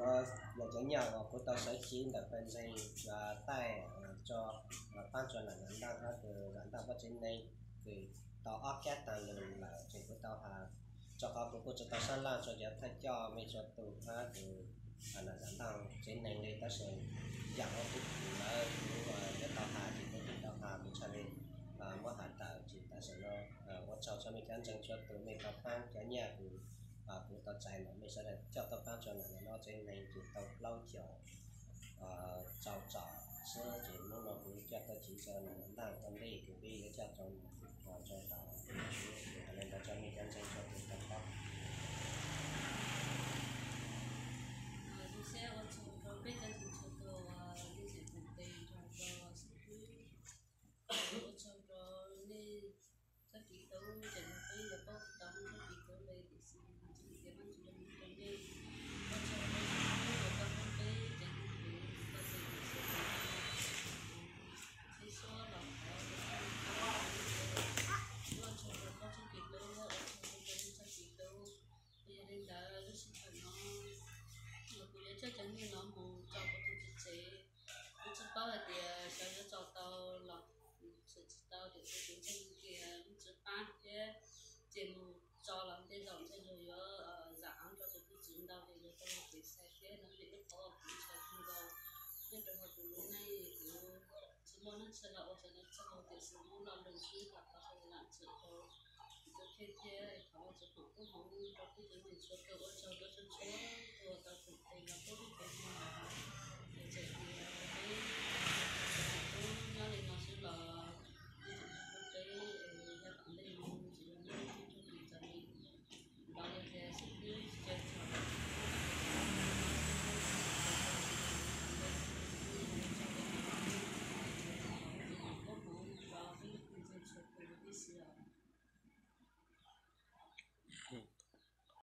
Yog cov nyiaj uas kuv tau sawv cev ntawm pawg ntseeg taij tso paab rua nam Zam Ntaj hab kws Zam Ntaj pab tsev neeg, kws tau ob kab taag lawm, ces kuv tau has, rua qhov kuv kuj tsi tau sab laj rua cov thawj coj mej txhua tus hab kws nam Zam Ntaj tsev neeg le, tab sis yaam uas kuv kws lawv kuv yuav tau has ces kuv tau has, kuv txhaj le muab has tawm. Ces tam sim no ua tsaug rua mej cov ntseeg txhua tus, mej tau paab cov nyiaj kws kuv tau txais ntawm mej sawv daws coj tuaj paab rua nam Zam Ntaj tsev neeg ces tau plaub caug rau tsom xwb. Ces hnub no kuv coj tuaj cev rua nam Zam Ntaj ua ntej kws peb yuav coj rau nam rau tau. Hais le ntawd rua mej cov ntseeg txhua tus tau paub. Zoo siab ua tsaug rau peb cov ntseeg txhua tus uas mej tseem koom tes nrog rau xib fwb. Ua tsaug rau nej txhua tus, ces nrog peb yuav paub tsis tau nej txhua tus le, tiam sis tsis hais tias Vaajtswv zoo rau nej. Ua tsaug rau txhua tus uas tau paub peb cov neeg kws tau txais tus xib fwb los thov ua tsaug rau koj txhua tus tub, ua tsaug rau nej txhua tus tub. Yog li ntawd lub sij hawm no kuv yuav coj cov nyiaj no mus tso kuv tug txiv tsev. Kuv tsis paub hais tias xyov yuav tso tau los tsis tau, tiam sis kuv ntseeg tias Vajtswv pab thiab, ces mus tso los tej zaum ntshe luag yuav zam av rau tus tub txwv ntau, ces yuav tau kev xaiv thiab. No yog ib qhov uas kuv ntshai kawg nkaus nyob rau hauv kuv lub neej. Kuv tsis muaj dab tsi los ua xyov yuav txog, tiam sis muab lo lus xwb los thov Vaajtswv rau kuv tus kheej thiab thov Vaajtswv foom koob hmoov rau peb cov neeg txhua tus. Ua tsaug rau txhua tus.